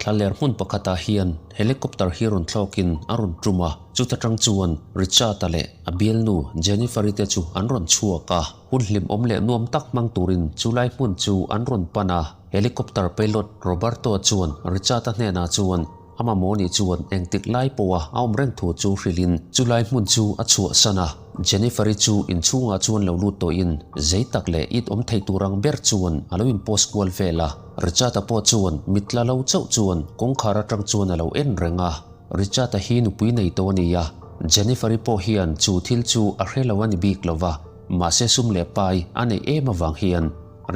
Thlaler hmun pakhatah hian helicopter hi rawn thlawkin a rawn tum a, chuta tang chuan Richard-a leh a bialnu Jennifer-i te chu an rawn chhuak a. Hun hlimawm leh nuam tak hmang turin chulai hmun chu an rawn pan a. Helicopter pilot Roberto-a chuan Richard-a hnenah chuan a mamawh nih chuan engtik lai pawha a awm reng thu chu hrilhin chulai hmun chu a chhuahsan a. Jennifer-i chu inchhungah chuan lo lut tawhin zei tak leh it awm thei tur ang ber chuan a lo inpost kual vel a. Richard-a pawh chuan mit tla lo chauh chuan kawngkhar atang chuan a lo en reng a. Richard-a hi nupui nei tawh a ni a, Jennifer-i pawh hian chu thil chu a hre lo a ni bik lo va, mahse sum leh pai a neih em avang hian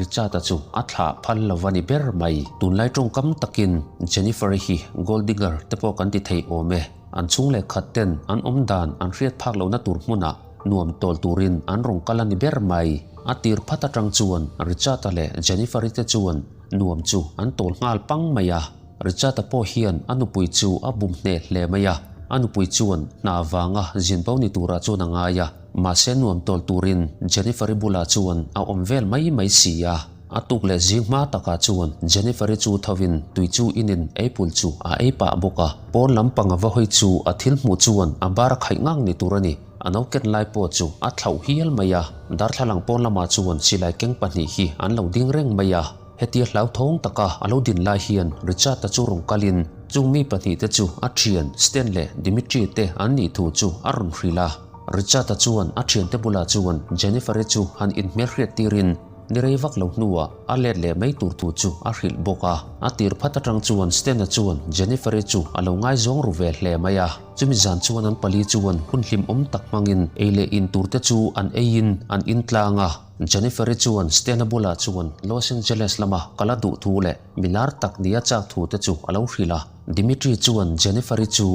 Richard-a chu a thlah phal lo va ni ber mai. Tunlai tawngkam takin Jennifer-i hi gold digger te pawh kan ti thei awm e. An chhung leh khat ten an awm dan an hriat phak lohna tur hmunah nuam tawl turin an rawn kal a ni ber mai. A tir phat atang chuan Richard-a leh Jennifer-i te chuan nuam chu an tawl nghal pang mai a. Richard-a pawh hian a nupui chu a bum hneh hle mai a, a nupui chuan hna vanga zin bo ni turah chuan a ngai a, mahse nuam tawl turin Jennifer-i bulah chuan a awm vel mai mai si a. A tuk leh zing hma takah chuan Jennifer-i chu thovin tui chu inin apple chu a ei pah bawk a. Pawn lampang a va hawi chu a thil hmuh chuan a bar a khaih ngang ni tur a ni. A no ken lai pawh chu a thlauh hial mai a. Darthlalang pawn lamah chuan silai keng pahnih hi an lo ding reng mai a. Hetia hlauthawng taka a lo din lai hian Richard-a chu rawn kalin chung mi pahnihte chu a thian Stan leh Dimitri te an nih thu chu a rawn hrilh a. Richard-a chuan a thiante bulah chuan Jennifer-i chu han inhmelhriat tirin Ni rei vak lo hnuah a let leh mai tur thu chu a hrilh bawk a. A tir phat atang chuan Stena chuan Jennifer-i chu a lo ngaizawng ru ve hle mai a. Chumi zan chuan an pali chuan hun hlimawm tak hmangin ei leh in tur te chu an eiin an in tlang a. Jennifer-i chuan Stena bulah chuan Los Angeles lama kal a duh thu leh milar tak nia chak thu te chu a lo hrilh a. Dimitri chuan Jennifer-i chu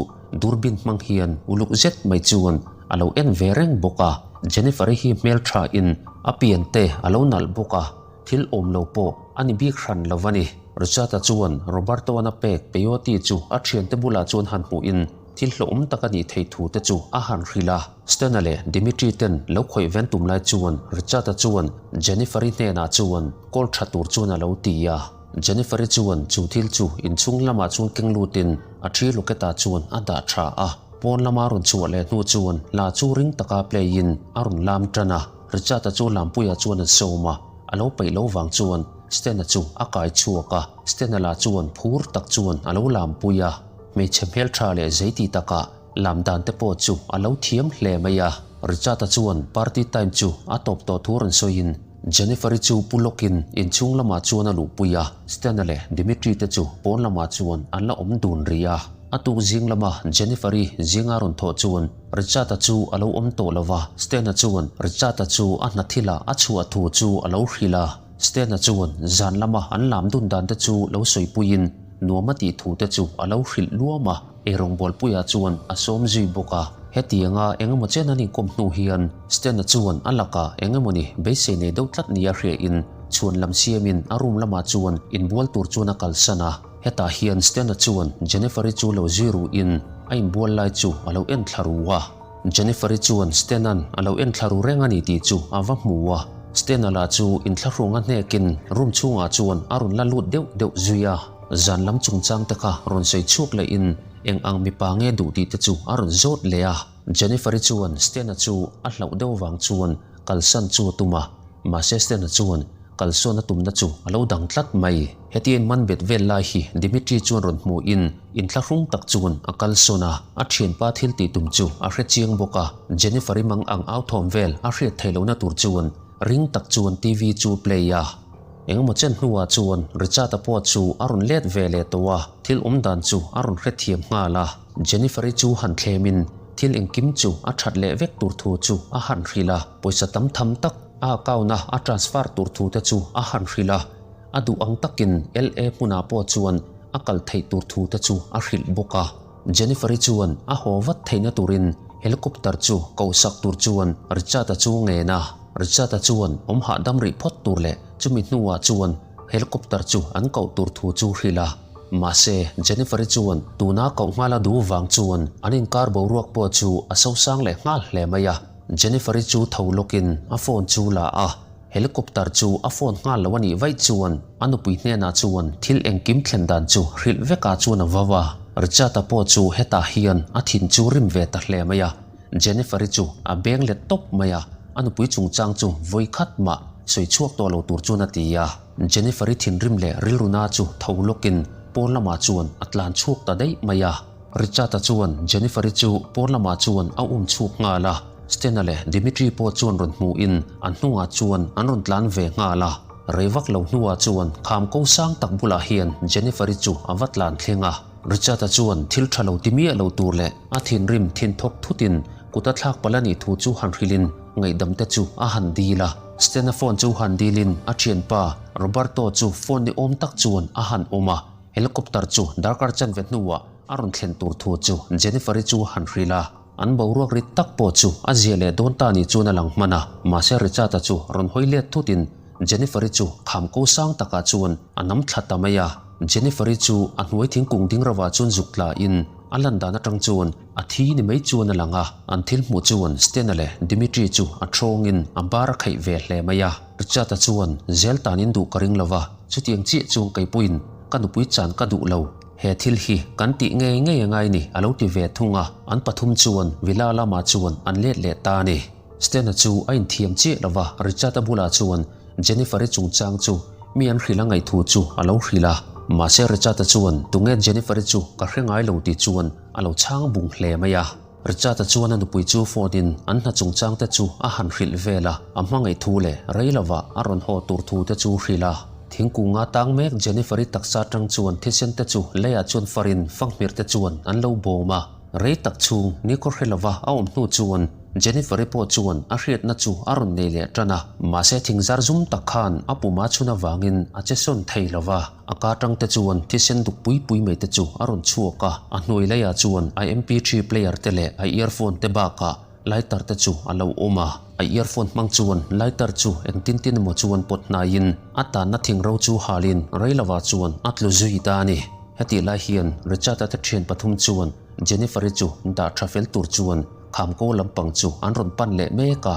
durbin hmang hian uluk zet mai chuan a lo en ve reng bawk a, Jennifer-i hi hmeltha in a pian te a lo nalh bawk a, thil awm lo pawh a ni bik hran lo a ni. Richard-a chuan Roberto-a'n a pek peyote chu a thiante bulah chuan han hmuh in thil hlawhawm tak a nih theih thu te chu a han hrilh a. Stena leh Dimitri ten lo khawih ven tum lai chuan Richard-a chuan Jennifer-i hnenah chuan call tha tur chuan a lo ti a. Jennifer-i chuan chu thil chu inchhung lamah chuan keng lutin a thi locket-ah chuan a dah tha a. Pawn lama rawn chhuah leh hnu chuan hla chu ring taka play in a rawn lam tan a, Richard-a chu lampuiah chuan an sawm a, a lo peih lo vang chuan Stan-a chu a kai chhuak a, Stan-a lah chuan phur tak chuan a lo lampui a, hmeichhe hmeltha leh zeiti takah lam dan te pawh chu a lo thiam hle mai a. Richard-a chuan party time chu a tawp tawh thu rawn sawiin Jennifer-i chu pu lawkin inchhung lamah chuan a luhpui a, Stan-a leh Dimitri te chu pawn lamah chuan an la awm dun rih a. A tuk zing lama Jennifer-i zinga rawn thawh chuan Richard-a chu a lo awm tawh lo va, Stan-a chuan Richard-a chu a hna thilah a chhuah thu chu a lo hrilh a. Stan-a chuan zan lama an lam dun dan te chu lo sawipuiin nuam a tih thu te chu a lo hrilh luam a, eirawngbawl-puiah chuan a sawm zui bawk a. Hetianga engemaw chen an inkawm hnu hian Stan-a chuan a lakah engemawni beisei nei deuh tlat nia hriain chhuan lam siamin a room lamah chuan inbual tur chuan a kalsan a. Hetah hian Stena chuan Jennifer-i chu lo zui ruhin a inbual lai chu a lo en thla ru a. Jennifer-i chuan Stena'n a lo en thla ru reng a ni tih chu a va hmu a. Stena lah chu inthlahrunga hnekin room chhungah chuan a rawn la lut deuh deuh zui a. Zan lam chungchang te kha rawn sawi chhuak lehin eng ang mipa nge duh tih te chu a rawn zawt leh a. Jennifer-i chuan Stena chu a hlauh deuh vang chuan kalsan chu a tum a. Mahse Stena chuan kalsawn a tumna chu a lo dang tlat mai. Hetiang man bet vel lai hi Dimitri chuan rawn hmuhin inthlahrung tak chuan a kalsawn a, a thianpa thil tih tum chu a hre chiang bawk a, Jennifer-i mang ang au thawm vel a hriat theih lohna tur chuan ring tak chuan TV chu play a. Engemaw chen hnuah chuan Richard-a pawh chu a rawn let ve leh tawh a, thil awm dan chu a rawn hrethiam nghal a. Jennifer-i chu han thlemin thil engkim chu a that leh vek tur thu chu a han hrilh a, pawisa tam tham tak a account-a a transfer tur thu te chu a han hrilh a. A duh ang takin LA hmunah pawh chuan a kal theih tur thu te chu a hrilh bawk a. Jennifer-i chuan a haw vat theihna turin helicopter chu kohsak tur chuan Richard-a chu ngen a. Richard-a chuan awm hahdam rih phawt tur leh chumi hnuah chuan helicopter chu an koh tur thu chu hrilh a. Mahse, Jennifer-i chuan tuna koh nghal a duh vang chuan an inkar boruak pawh chu a sosang leh nghal hle mai a. Jennifer-i chu tho lawkin a phone chu la a. Helicopter chu a phone nghal lo a nih vaih chuan a nupui hnenah chuan thil engkim thlen dan chu hrilh vekah chuan a vau a. Richard-a pawh chu hetah hian a thin chu rim ve ta hle mai a. Jennifer-i chu a beng let tawp mai a, a nupui chungchang chu vawi khat mah sawi chhuak tawh lo tur chuan a ti a. Jennifer-i thinrim leh rilruna chu tho lawkin pawn lamah chuan a tlan chhuak ta daih mai a. Richard-a chuan Jennifer-i chu pawn lamah chuan a um chhuak nghal a, Stena leh Dimitri pawh chuan rawn hmuhin an hnungah chuan an rawn tlan ve nghal a. Rei vak lo hnuah chuan kham ko sang tak bulah hian Jennifer-i chu a va tlan thleng a. Richard-a chuan thil tha lo ti miah lo tur leh a thinrim thin thawk thutin kut a thlak palh a nih thu chu han hrilhin ngaihdam te chu a han dil a. Stena phone chu han dilin a thianpa Roberto chu phone ni awm tak chuan a han awm a. Helicopter chu darkar chanve hnuah a rawn thlen tur thu chu Jennifer-i chu han hrilh a. An boruak rit tak pawh chu a zia leh dawn ta ni chuan a lang hman a, mahse Richard-a chu rawn hawi let thutin Jennifer-i chu kham ko sang takah chuan a nam thla ta mai a. Jennifer-i chu a hnuai thingkung ding rovah chuan zuk tlain a lan dan atang chuan a thi ni mai chuan a lang a. An thil hmuh chuan Stena leh Dimitri chu a thawngin a bar a kheih ve hle mai a. Richard-a chuan zel tan in duh ka ring lova, chutiang chiah chuan kei pawhin ka nupui chan ka duh lo. He thil hi kan tih ngei ngei a ngai ni a lo ti ve thung a, an pathum chuan Villa lamah chuan an let leh ta a ni. Stena chu a inthiam chiah lo va, Richard-a bulah chuan Jennifer-i chungchang chu mi an hrilh a ngaih thu chu a lo hrilh a. Mahse Richard-a chuan tunge Jennifer-i chu ka hre ngai lo tih chuan a lo chhang bung hle mai a. Richard-a chuan a nupui chu phone-in an hna chungchang te chu a han hrilh vel a, a hmangaih thu leh rei lovah a rawn haw tur thu te chu hrilh a. Thingkunga tang mek Jennifer-i taksa atang chuan thisen te chu leiah chuan farin fanghmir te chuan an lo bawm a. Rei tak chhung nikhaw hre lova a awm hnu chuan Jennifer-i pawh chuan a hriatna chu a rawn nei leh tan a, mahse thingzar zum tak khan a puma chhun avangin a che sawn thei lova. A ka tang te chuan thisen duk pui pui mai te chu a rawn chhuak a, a hnuai leiah chuan a MP3 player te leh a earphone te bakah lighter te chu a lo awm a. A earphone hmang chuan lighter chu engtin tin emaw chuan pawt hnaiin a tanna thing ro chu halin rei lovah chuan a tlu zui ta a ni. Hetih lai hian Richard-a te thian pathum chuan Jennifer-i chu dah tha fel tur chuan Khamko lampang chu an rawn pan leh mek a,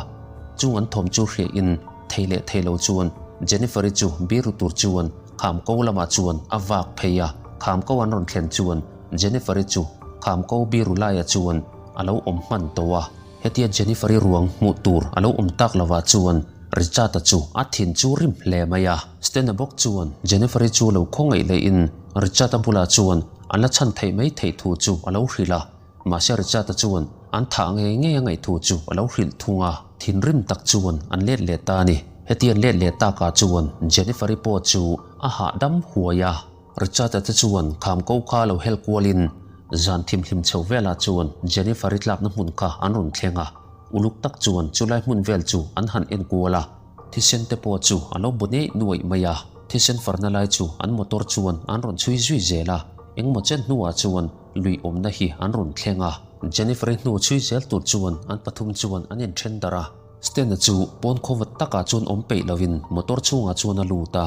chung an thawm chu hriahin thei leh thei lo chuan Jennifer-i chu biru tur chuan Khamko lamah chuan a vak phei a, Khamko an rawn thlen chuan Jennifer-i chu Khamko biru laiah chuan a lo awm hman tawh a, hetia Jennifer-i ruang hmuh tur a lo awm tak lovah chuan Richard-a chu a thin chu rim hle mai a, Stena bawk chuan Jennifer-i chu lo khawngaih lehin Richard-a bulah chuan an la chhan theih mai theih thu chu a lo hrilh a. Mahse Richard-a chuan an thah ngei ngei a ngaih thu chu a lo hrilh thung a, thinrim tak chuan an let leh ta a ni. Heti an let leh takah chuan Jennifer-i pawh chu a hahdam huai a. Richard-a te chuan kham ko kha lo hel kualin zan thimhlim chho velah chuan Jennifer-i tlakna hmun kha an rawn thleng a, uluk tak chuan chulai hmun vel chu an han en kual a. Thisen te pawh chu a lo bu neih nuaih mai a, thisen farna lai chu an motor chuan an rawn chhui zui zel a, engmaw chen hnuah chuan Lui awmna hi an rawn thleng a, Jennifer-i hnu chhui zel tur chuan an pathum chuan an inṭhen darh a. Stan-a chu pawn khawvat takah chuan awm peih lovin motor chhungah chuan a lut a.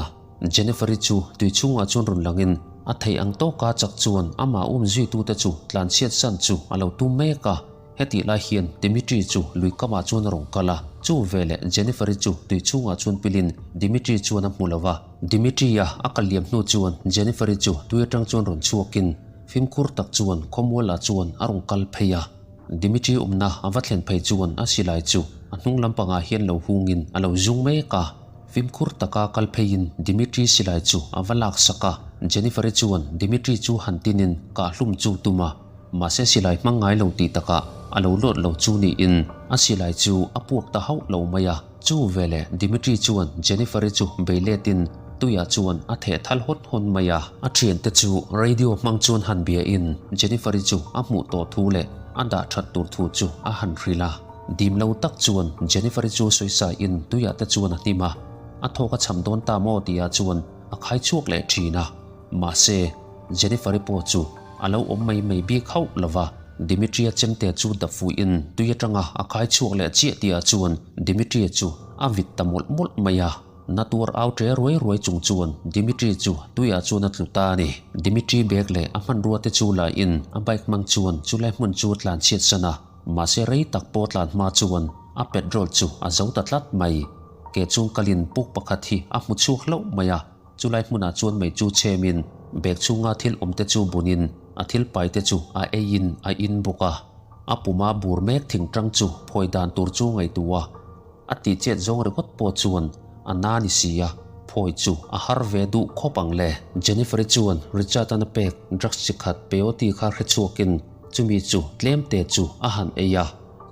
Jennifer-i chu tui chhungah chuan rawn langin a theih ang tawka chak chuan amah um zuitute chu tlanchhiat san chu a lo tum mek a. Hetih lai hian Dimitri chu lui kamah chuan a rawn kal a, chu veleh Jennifer-i chu tui chhungah chuan pilin Dimitri chuan a hmu lo va. Dimitri-a a kal liam hnu chuan Jennifer-i chu tui atang chuan rawn chhuakin fimkhur tak chuan khawmualah chuan a rawn kal phei a. Dimitri awmna a va thlen phei chuan a silai chu a hnung lampangah hian lo hungin a lo zung mek a. Fimkhur taka kal pheiin Dimitri silai chu a va laksak a. Jennifer-i chuan Dimitri chu han tinin kahhlum chu tum a. Mahse silai hmang ngai lo tih takah a lo lawt lo chu niin a silai chu a puak ta hauh lo mai a. Chu veleh Dimitri chuan Jennifer-i chu bei letin tuiah chuan a theh thal hawt hawn mai a. A thiante chu radio hmang chuan han biain Jennifer-i chu a hmuh tawh thu leh a dah that tur thu chu a han hrilh a. Dim lo tak chuan Jennifer-i chu sawisain tuiah te chuan a hnim a. A thawk a cham dawn ta maw tihah chuan a khai chhuak leh thin a. Mahse, Jennifer-i pawh chu a lo awm mai mai bik hauh lo va, Dimitri-a chemte chu dap fuihin tui atanga a khai chhuak leh chiah tihah chuan Dimitri-a chu a vit ta mawlh mawlh mai a. Na tuar au ṭe ruai ruai chung chuan Dimitri chu tuiah chuan a tlu ta a ni. Dimitri bag leh a hmanrua te chu la in a bike hmang chuan chulai hmun chu tlan chhiat san a, mahse rei tak pawh tlan hma chuan a petrol chu a zo ta tlat mai. Ke chung kalin puk pakhat hi a hmu chhuak hlauh mai a, chulai hmunah chuan mei chu chhemin bag chhunga thil awm te chu bunin a thil pai te chu a eiin a in bawk a. A puma bur mek thingtang chu phawi dan tur chu ngaihtuah a, a tih chet zawng ringawt pawh chuan a na ni si a, phawi chu a har ve duh khawp ang le. Jennifer-i chuan Richard-a'n a pek drugs chi khat peyote kha hre chhuakin chumi chu tlem te chu a han ei a.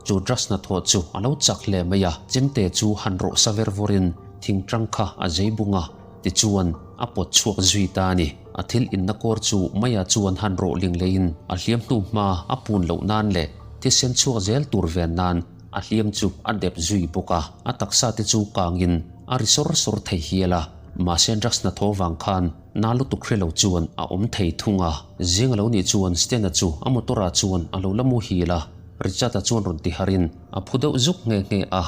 Chu drugs hnathawh chu a lo chak hle mai a, chemte chu han rawh sa ver vawrin thingtang kha a zei bung a, tichuan a pawt chhuak zui ta a ni. A thil inna kawr chu Maya chuan han rawh ling leiin a hliam hnu hma a pun loh nan leh thisen chhuak zel tur ven nan a hliam chu a dep zui bawk a, a taksa te chu kangin a ri sawr sawr thei hial a, mahse drugs hnathawh vang khan Na lutuk hre lo chuan a awm thei thung a. Zing a lo nih chuan Stena chu a motor ah chuan a lo la muhil a, Richard-a chuan rawn ti harin a phu deuh zuk nghe nghe a.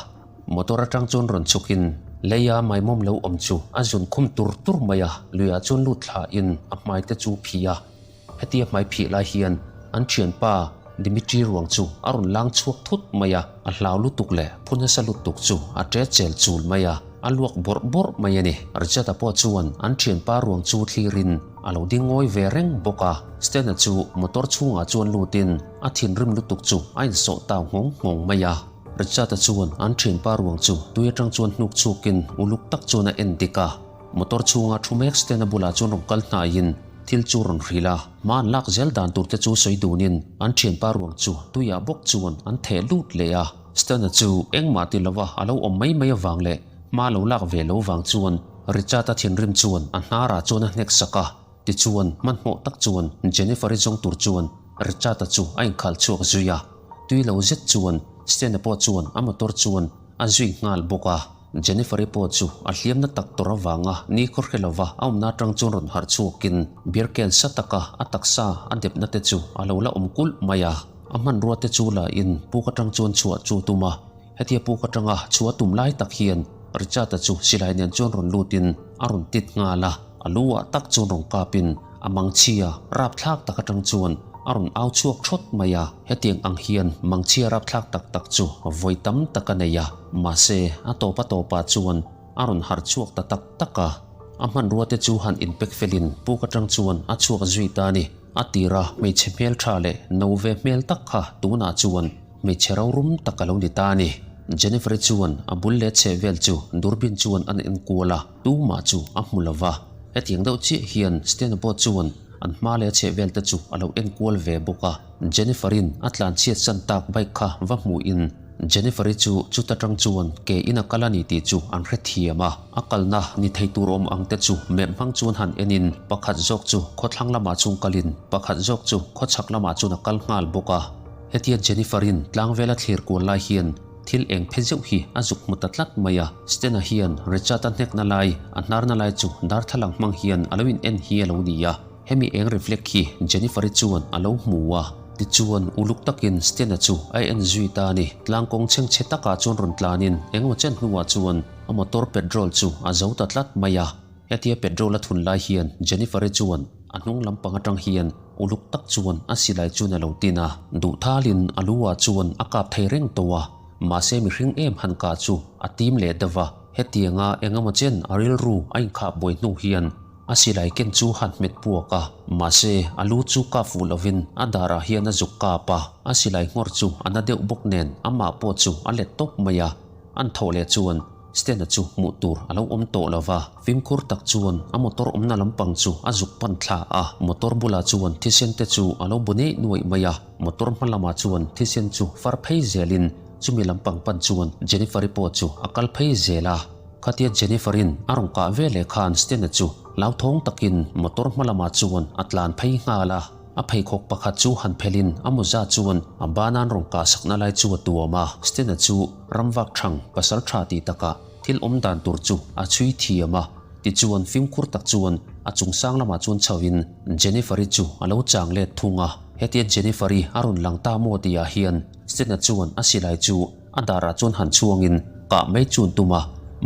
Motor atang chuan rawn chhukin leia maimawm lo awm chu a zun khum tur tur mai a, luiah chuan lut thlain a hmai te chu phih a. Hetia hmai phih lai hian an thianpa Dimitri ruang chu a rawn lang chhuak thut mai a, a hlau lutuk leh phu nasa lutuk chu a ṭe chel chul mai a, a luak bawrh bawrh mai a ni. Richard-a pawh chuan an thianpa ruang chu thlirin a lo ding ngawi ve reng bawk a, Stan-a chu motor chhungah chuan lutin a thinrim lutuk chu a insawh tau nghawng nghawng mai a. Richard-a chuan an thianpa ruang chu tui atang chuan hnuk chhukin uluk tak chuan a en dik a. Motor chhunga thu mek Stena bulah chuan rawn kal hnaiin thil chu rawn hrilh a, hma an lak zel dan tur te chu sawi dunin an thianpa ruang chu tuiah bawk chuan an theh lut leh a. Stena chu engmah ti lova a lo awm mai mai avang leh hma lo lak ve lo vang chuan Richard-a thinrim chuan a hnarah chuan a hnek sak a, tichuan hmanhmawh tak chuan Jennifer-i zawng tur chuan Richard-a chu a inkhalh chhuak zui a. Tui lo zet chuan Stena pawh chuan a motor chuan a zui nghal bawk a. Jennifer-i pawh chu a hliamna tak tawrh avanga ni khaw hre lova a awmna atang chuan rawn harh chhuakin beer can sa taka a taksa a depna te chu a lo la awm kulh mai a. A hmanrua te chu la in puk atang chuan chhuah chu tum a, hetia puk atanga chhuah tum lai tak hian Richard-a chu silai nen chuan rawn lutin a rawn tit nghal a, a lu ah tak chuan rawn kapin a mangchhia rapthlak tak atang chuan a rawn au chhuak thawt mai a. Hetiang ang hian mangchhia rapthlak tak tak chu vawi tam tak a nei a, mahse a tawp a tawpah chuan a rawn harh chhuak ta tak tak a. A hmanrua te chu han inpek felin puk atang chuan a chhuak zui ta a ni. A tira hmeichhe hmeltha leh no ve hmel tak kha tunah chuan hmeichhe rorum tak a lo ni ta a ni. Jennifer-i chuan a bul leh chheh vel chu durbin chuan an enkual a, tumah chu a hmu lo va. Hetiang deuh chiah hian Stena pawh chuan an hma leh chheh vel te chu a lo enkual ve bawk a. Jennifer-in a tlanchhiat san tak bike kha va hmuhin Jennifer-i chu chuta tang chuan ke in a kal a ni tih chu an hrethiam a. A kalna ni thei tur awm ang te chu map hmang chuan han enin pakhat zawk chu khawthlang lamah chuan kalin pakhat zawk chu khawchhak lamah chuan a kal nghal bawk a. Hetia Jennifer-in tlangvela thlir kual lai hian thil eng phe zeuh hi a zuk hmu ta tlat mai a. Stena hian Richard-a hnekna lai, a hnarna lai chu darthlalang hmang hian a lo in en hi a lo ni a. Hemi eng reflect hi Jennifer-i chuan a lo hmu a, tichuan uluk takin Stena chu a en zui ta a ni. Tlangkawng chhengchhe takah chuan rawn tlanin engemaw chen hnuah chuan a motor petrol chu a zo ta tlat mai a. Hetia petrol a thun lai hian Jennifer-i chuan a hnung lampang atang hian uluk tak chuan a silai chuan a lo tin a, duhthalin a lu ah chuan a kap thei reng tawh a, mahse mihring em han kah chu a tim leh deuh a. Hetianga engemaw chen a rilru a inkhah buai hnu hian A silai ken chu han hmet puak a, mahse a lu chu kap fuh lovin a darah hian a zuk kap a, a silai nghawr chu a na deuh bawk nen amah pawh chu a let tawp mai a, an thawh leh chuan Stena chu hmuh tur a lo awm tawh lo va, fimkhur tak chuan a motor awmna lampang chu a zuk pan thla a, motor bulah chuan thisen te chu a lo bu neih nuaih mai a, motor hma lamah chuan thisen chu far phei zelin chumi lampang pan chuan Jennifer-i pawh chu a kal phei zel a. Khatia Jennifer-in a rawn kah ve leh khan Stena chu hlauthawng takin motor hma lamah chuan a tlan phei nghal a. A pheikhawk pakhat chu han phelin a mawza chuan a banan rawn kah sakna lai chu a tuam a. Stena chu ramvak thang pasal tha tih takah thil awm dan tur chu a chhui thiam a. Tichuan fimkhur tak chuan a chungsang lamah chuan chhoin Jennifer-i chu a lo chang let thung a. Hetia Jennifer-i a rawn lang ta maw tihah hian Stena chuan a silai chu A darah chuan han chhuangin kah mai chuan tum a,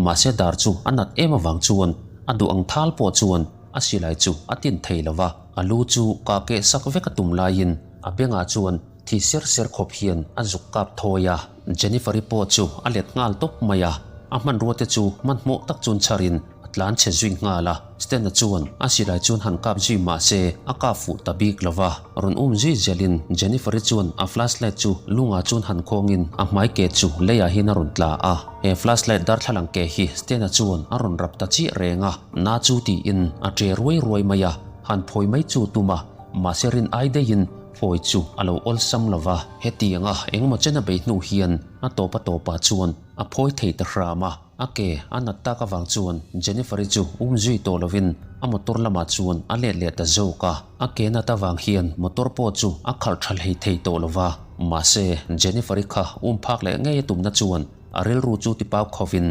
mahse dar chu a nat em avang chuan a duh ang thal pawh chuan a silai chu a tin thei lo va. A lu chu kah keh sak vek a tum laiin a bengah chuan thi ser ser khawp hian a zuk kap thawi a. Jennifer-i pawh chu a let nghal tawp mai a. A hmanrua te chu hmanhmawh tak chuan chharin a tlan chhe zui nghal a. Stena chuan a silai chuan han kap zui mah se a kap fuh ta bik lo va. Rawn um zui zelin Jennifer-i chuan a flashlight chu lungah chuan han khawngin a hmai ke chu leiah hian a rawn tla a. He flashlight darthlalang ke hi Stena chuan a rawn rap ta chiah reng a, na chu tiin a ṭe ruai ruai mai a, han phawi mai chu tum a, mahse rin ai deihin phawi chu a lo awlsam lo va. Hetianga engemaw chen a bei hnu hian a tawp a tawpah chuan a phawi thei ta hram a. A ke a nat tak avang chuan Jennifer-i chu um zui tawh lovin a motor lamah chuan a let leh ta zawk a. A ke nat avang hian motor pawh chu a khalh tha hlei thei tawh lova. Mahse, Jennifer-i kha um phak leh ngei a tumna chuan a rilru chu tipau khovin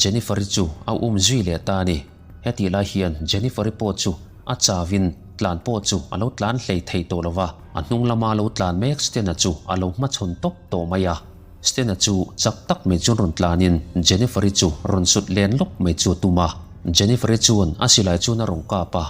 Jennifer-i chu a um zui leh ta a ni. Hetih lai hian Jennifer-i pawh chu a chauin tlan pawh chu a lo tlan hlei thei tawh lova, a hnung lama lo tlan mek Stena chu a lo hmachhawn tawp tawh mai a. Stena chu chak tak mai chuan rawn tlanin Jennifer-i chu rawn sut len lawk mai chu a tum a. Jennifer-i chuan a silai chuan a rawn kap a,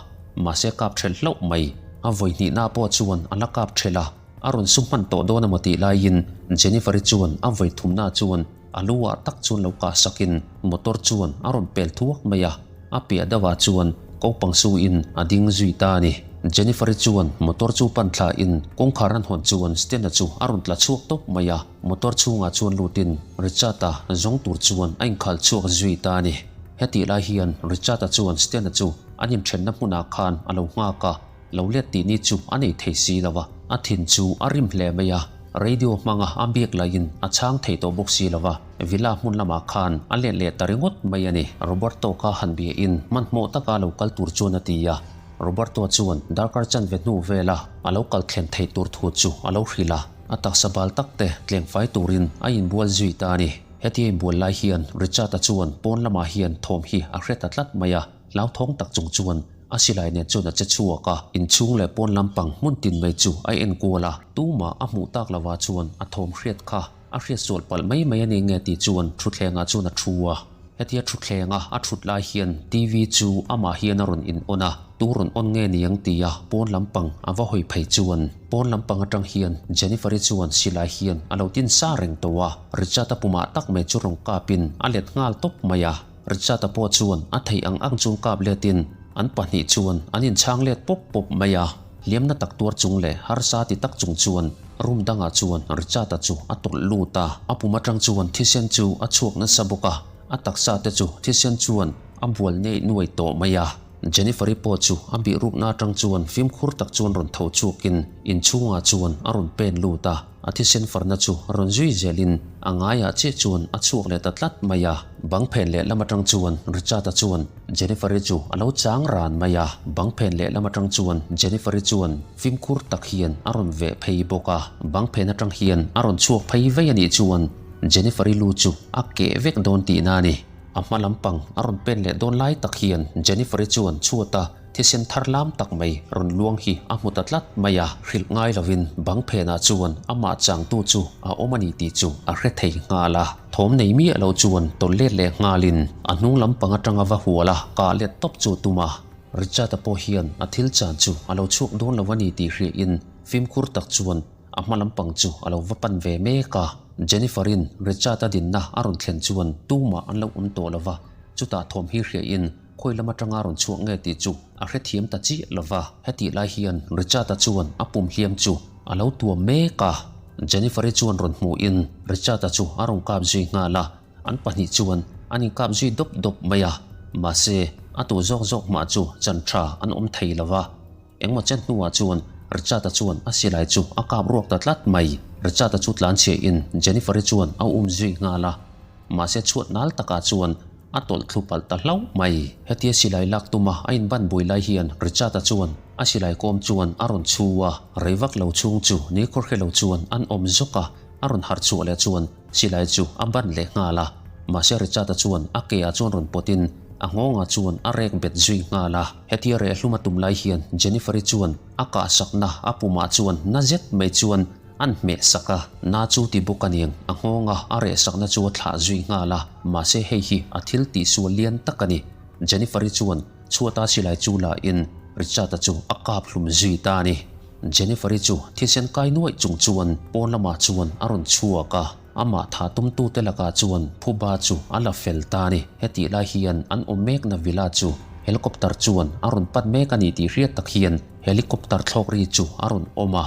mahse kap ṭhelh hlauh mai. A vawi hnihna pawh chuan a la kap ṭhelh a, a rawn su hman tawh dawn emaw tih laiin Jennifer-i chuan a vawi thumna chuan A lu ah tak chuan lo kah sakin motor chuan a rawn pel thuak mai a, a piah deuh ah chuan kopang su in a ding zui ta a ni. Jennifer-i chuan motor chu pan thla in kawngkhar an hawn chuan Stena chu a rawn tla chhuak tawp mai a, motor chhungah chuan lutin Richard-a zawng tur chuan a inkhalh chhuak zui ta a ni. Hetih lai hian Richard-a chuan Stena chu an inthenna hmunah khan a lo nghak a, Lo let tih ni chu a nei thei si lo a, a thin chu a rim hle mai a, radio hmanga a biak laiin a chhang thei tawh bawk si lo a, villa hmun lamah khan a let leh ta ringawt mai a ni. Roberto kha han biain hmanhmawh taka lo kal tur chuan a ti a, Roberto chuan darkar chanve hnu vela a lo kal thlen thei tur thu chu a lo hrilh a, a taksa bal tak te tlengfai turin a inbual zui ta a ni. Hetia inbual lai hian Richard-a chuan pawn lamah hian thawm hi a hre ta tlat mai a, Hlauthawng tak chung chuan a silai nen chuan a che chhuak a, inchhung leh pawn lampang hmun tin mai chu a enkual a, tumah a hmuh tak lovah chuan a thawm hriat kha a hriat sual palh mai mai a ni nge tih chuan thutthlengah chuan a thu a. Hetia thutthleng a a thut lai hian TV chu amah hian a rawn in on a, tu rawn on nge ni ang tia pawn lampang a va hawi phei chuan pawn lampang atang hian Jennifer-i chuan silai hian a lo tin sa reng tawh a, Richard-a pumah tak mai chu rawn kapin a let nghal tawp mai a. Richard-a pawh chuan a theih ang ang chung kap letin an pahnih chuan an inchhang let pawp pawp mai a. Hliamna tak tuar chung leh harsa ti tak chung chuan room dangah chuan Richard-a chu a tawlh lut a. A pum atang chuan thisen chu a chhuak nasa bawk a, a taksa te chu thisen chuan a bual neih nuai tawh mai a. Jennifer-i pawh chu a bih rukna atang chuan fimkhur tak chuan rawn tho chhuakin inchhungah chuan a rawn pen lut a. A thisen farna chu rawn zui zelin a ngaiah chiah chuan a chhuak leh ta tlat mai a. Bang phen leh lam atang chuan Richard-a chuan Jennifer-i chu a lo chang ran mai a. Bang phen leh lam atang chuan Jennifer-i chuan fimkhur tak hian a rawn veh phei bawk a. Bang phen atang hian a rawn chhuak phei vei a nih chuan Jennifer-i lu chu a keh vek dawn tihna a ni. A hma lampang a rawn pen leh dawn lai tak hian Jennifer-i chuan chhuat a Thisen thar lam tak mai rawn luang hi a hmu ta tlat mai a, hrilh ngai lovin bang phenah chuan amah changtu chu a awm a ni tih chu a hre thei nghal a. Thawm nei miah lo chuan tawlh let leh nghalin a hnung lampang atanga va hual a, kah let tawp chu tum a. Richard-a pawh hian a thil chan chu a lo chhuak dawn lo a ni tih hriain fimkhur tak chuan a hma lampang chu a lo va pan ve mek a. Jennifer-in Richard-a dinna a rawn thlen chuan tumah an lo awm tawh lo va, chutah thawm hi hriain Khawi lam atanga rawn chhuak nge tih chu a hrethiam ta chiah lo va. Hetih lai hian Richard-a chuan a pum hliam chu a lo tuam mek a. Jennifer-i chuan rawn hmuhin Richard-a chu a rawn kap zui nghal a, an pahnih chuan an inkap zui dawp dawp mai a. Mahse, a tu zawk zawk mah chu chan tha an awm thei lo va. Engmaw chen hnuah chuan Richard-a chuan a silai chu a kap ruak ta tlat mai. Richard-a chu tlanchhiahin Jennifer-i chuan a um zui nghal a. Mahse chhuat nal takah chuan a tawlh thlu palh ta hlauh mai. Hetia silai lak tuma a inban bui lai hian Richard-a chuan a silai kawm chuan a rawn chhu a, rei vak lo chhung chu ni khawr hre lo chuan an awm zawk a, a rawn harh chhuah leh chuan silai chu a ban leh nghal a. Mahse Richard-a chuan a ke ah chuan rawn pawtin a nghawngah chuan a rek bet zui nghal a. Hetia reh hlum a tum lai hian Jennifer-i chuan a kahsakna a pumah chuan na zet mai chuan An hmeh sak a, na chu ti bawk a niang, a nghawng a, a reh sakna chu a thlah zui nghal a, mahse hei hi a thil tihsual lian tak a ni. Jennifer-i chuan chhuata silai chu la in Richard-a chu a kap hlum zui ta a ni. Jennifer-i chu thisen kai nuaih chung chuan pawn lamah chuan a rawn chhuak a. Amah tha tumtute lakah chuan phuba chu a la fel ta a ni. Hetih lai hian an awm mekna villa chu helicopter chuan a rawn pat mek a ni tih hriat tak hian helicopter thlawk ri chu a rawn awm a.